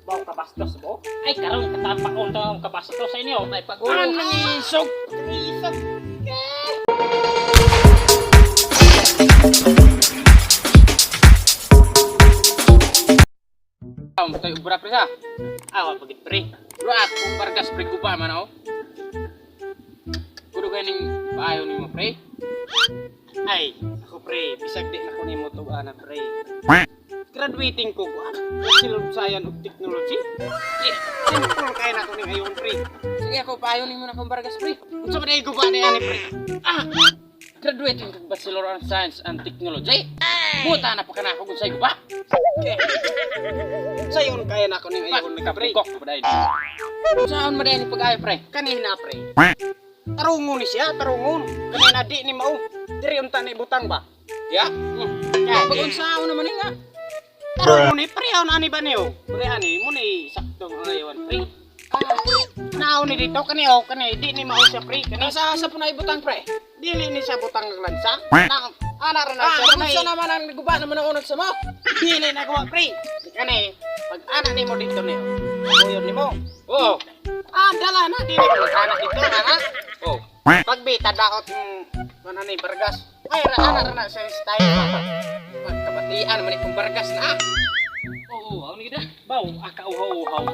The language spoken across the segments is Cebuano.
Baw kabastos mo? Ay, karon katampak unta ang kabastos sa inyo. May pagulo. Ang isog! Isog! Ah, tayo ubra pre sa. Awa pagid pre. Bro, ako bargas pre guba man oh. Kudo kayo ning paayo nimo pre. Ay, ako pre, bisag di na ko nimo tuwa na pre. Graduating ko ko. Bachelor of Science of Technology. Eh, simple kaya na ko ning ayon pre. Sige ako paayo nimo na akong bargas pre. Unsa man ay guba ni ani pre? Ah, graduating kag Bachelor of Science and Technology. Buta na pa kana ako kung sa'y guba. Eh, sayon kaya na ko ning ayon ni pre. Pagkok pa dahil. Saan man dahil pag-ayo pre? Kanina pre. Tarungon ni siya, tarungon. Kanina di ni mao. Diri unta ni butang ba? Ya? Kaya Pag unsaon naman nga. tarungon ni pre, aon ani ba niyo? Pre ani mo ni saktong ang ayon pre. Ah, Naon ni dito kani oh kani di ni mao siya pre. Kani nasa sa po na ibutang pre? dili ni siya butang ng lansa. Na ana ra na Ah, siya. unsa naman ang guba naman ang unag sa mo? Dili na gawa pre. Kani pag ana nimo dito niyo. Buyon nimo. Oo. Ah, dala na dili ko ana dito ana. Oh. Pagbita daot ng ano ni bargas. Ay ra ana ra na siya style ba. Pagkabatian man ikong bargas na. Ah. Oo, ako ni gida. Baw, akauhaw-uhaw.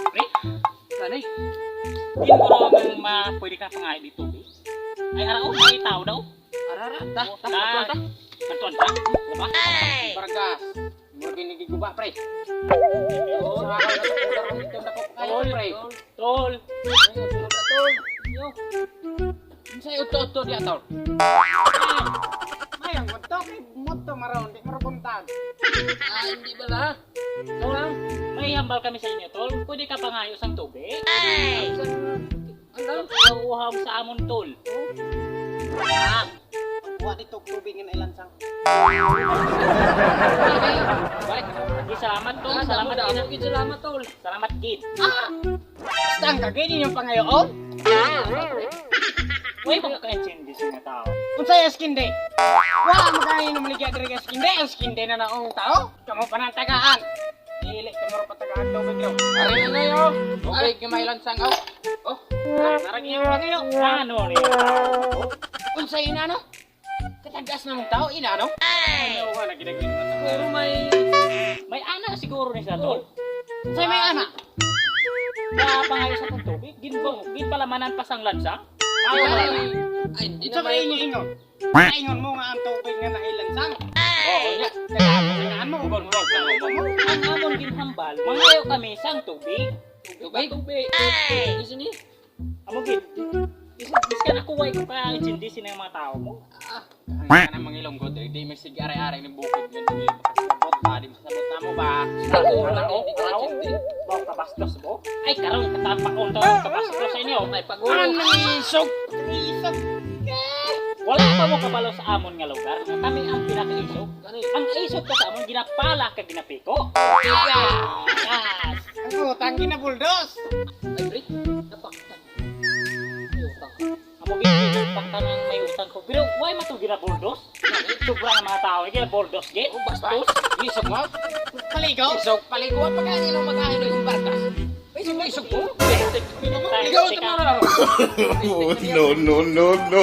Pre, Kanay. siguro mong ma pwede ka pangayo dito. Eh. Ay, araw, may tao daw. Arara, ta, ta, Ah, ta, ta. Kantuan ta? Diba? Bargas. Murag giguba pre. Oo, sa ako na ko kayo pre. Tol. Tol. Yo. Unsay uto-uto diya tol? Ay, ang moto kay moto maron di maro buntag. Ah, hindi bala. Tol, may hambal kami sa inyo, tol. Pwede ka pangayo sang tubig? Ano? Uhaw sa amon, tol. Ah, wa dito tubig nga nailansang. Balik. Di, salamat, tol. Ah, Salamat, damo, gid. damo, gid, salamat tol. Salamat, gid. Ah! Basta ang kagini yung pangayoon. Uy, mga ka-intindi sa mga tao. Unsay skin day? Wala mo kani nung maligya diri ka skin day, ang skin day na naong tao. Kamo pa nang tagaan. Dili kamo ra patagaan tubig raw. Ari na yo. Okay, gamay lansang aw. Oh, Narang iyang pangayo. Ano ni? unsay ina no? Katagas na mong tao ina no? Ano na gidagin mo. Pero may May anak siguro ni sa tol. Unsay may ana? Na pangayo sa kong tubig. Ginbong, ginpalamanan pa sang lansang. Ay, Ay, ay, hindi Unsa na may may inyo ingon? Ingon mo nga ang tubig nga nailansang. Oo, nya. Tagaan mo. Ubon, ubon, ubon. Ang amon ginhambal, mangayo kami sang tubig. Tubig, tubig. Isa ni? Amo gid. Biskan ako way ko ka intindi sina mga tao mo. Ah, ang kanang mga Ilonggo diri di may sige aray-aray ni bukid nga di makasabot ba, di masabot na mo ba? Ako, ako, Baw kabastos mo? Ay, karon katampak unta ang kabastos sa inyo. May pagulo. Ang isog. Isog. Wala pa mo kabalo sa amon nga lugar nga kami ang pinakaisog. Kani. Ang isog ka sa amon ginapala kag ginapiko. Yes. Ang utang ginabuldos. Ay, pre, napaktan. Ay, utang. Amo gid ginapaktan ang may utang ko. Pero why man to ginabuldos? Sobra ang mga tao ginabuldos gid. Oh, bastos. Isog mo? Paligaw. Isog, paligo. Pagkain nila magahin ng barkas. Isog, isog mo. Ligaw, Teka. tumara. Oh, no, no, no, no.